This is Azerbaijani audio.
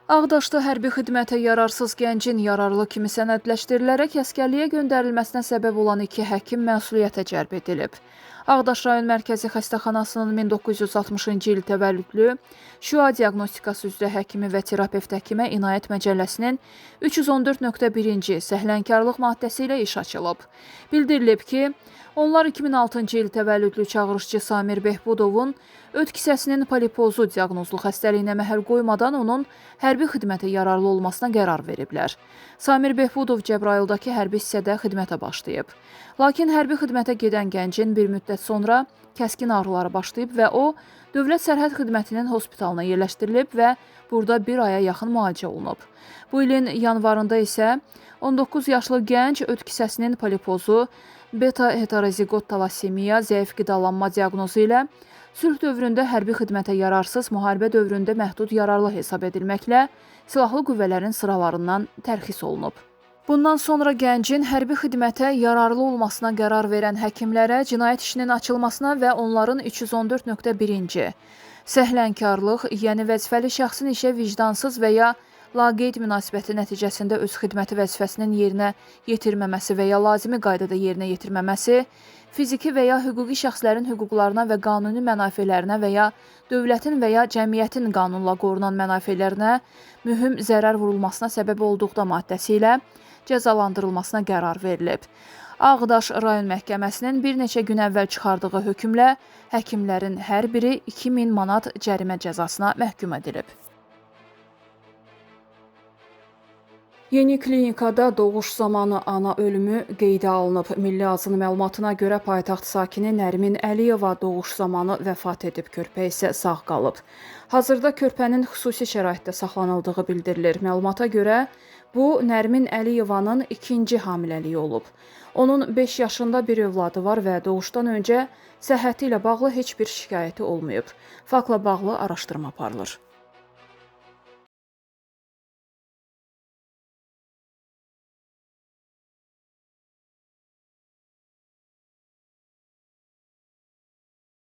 Ağdaşda hərbi xidmətə yararsız gəncin yararlı kimi sənədləşdirilərək əsgərliyə göndərilməsinə səbəb olan iki həkim məsuliyyətə cəlb edilib. Ağdaş rayon Mərkəzi Xəstəxanasının 1960-cı il təvəllüdlü şüa diaqnostikası üzrə həkimi və terapevt həkimə İnayət Məcəlləsinin 314.1-ci səhlənkarlıq maddəsi ilə iş açılıb. Bildirilib ki, onlar 2006-cı il təvəllüdlü çağırışçı Samir Behbudovun öd kisəsinin polipozu diaqnozlu xəstəliyinə məhəl qoymadan onun hərbi xidmətə yararlı olmasına qərar veriblər. Samir Behbudov Cəbrayıldakı hərbi hissədə xidmətə başlayıb. Lakin hərbi xidmətə gedən gəncin bir müddət sonra kəskin ağrıları başlayıb və o, Dövlət Sərhəd Xidmətinin hospitalına yerləşdirilib və burada bir aya yaxın müalicə olunub. Bu ilin yanvarında isə 19 yaşlı gənc öd kisəsinin polipozu, beta-heterozigot talasemiya, zəif qidalanma diaqnozu ilə sülh dövründə hərbi xidmətə yararsız, müharibə dövründə məhdud yararlı hesab edilməklə silahlı qüvvələrin sıralarından tərxis olunub. Bundan sonra gəncin hərbi xidmətə yararlı olmasına qərar verən həkimlərə cinayət işinin açılmasına və onların 314.1-ci səhlənkarlıq, yəni vəzifəli şəxsin işə vicdansız və ya laqeyd münasibəti nəticəsində öz xidməti vəzifəsinin yerinə yetirməməsi və ya lazımi qaydada yerinə yetirməməsi, fiziki və ya hüquqi şəxslərin hüquqlarına və qanuni mənafelərinə və ya dövlətin və ya cəmiyyətin qanunla qorunan mənafelərinə mühüm zərər vurulmasına səbəb olduqda maddəsi ilə cəzalandırılmasına qərar verilib. Ağdaş rayon məhkəməsinin bir neçə gün əvvəl çıxardığı hökmlə həkimlərin hər biri 2000 manat cərimə cəzasına məhkum edilib. Yeni klinikada doğuş zamanı ana ölümü qeydə alınıb. Milli Azın məlumatına görə paytaxt sakini Nərmin Əliyeva doğuş zamanı vəfat edib, körpə isə sağ qalıb. Hazırda körpənin xüsusi şəraitdə saxlanıldığı bildirilir. Məlumata görə bu Nərmin Əliyevanın ikinci hamiləliyi olub. Onun 5 yaşında bir övladı var və doğuşdan öncə səhhəti ilə bağlı heç bir şikayəti olmayıb. Faktla bağlı araşdırma aparılır.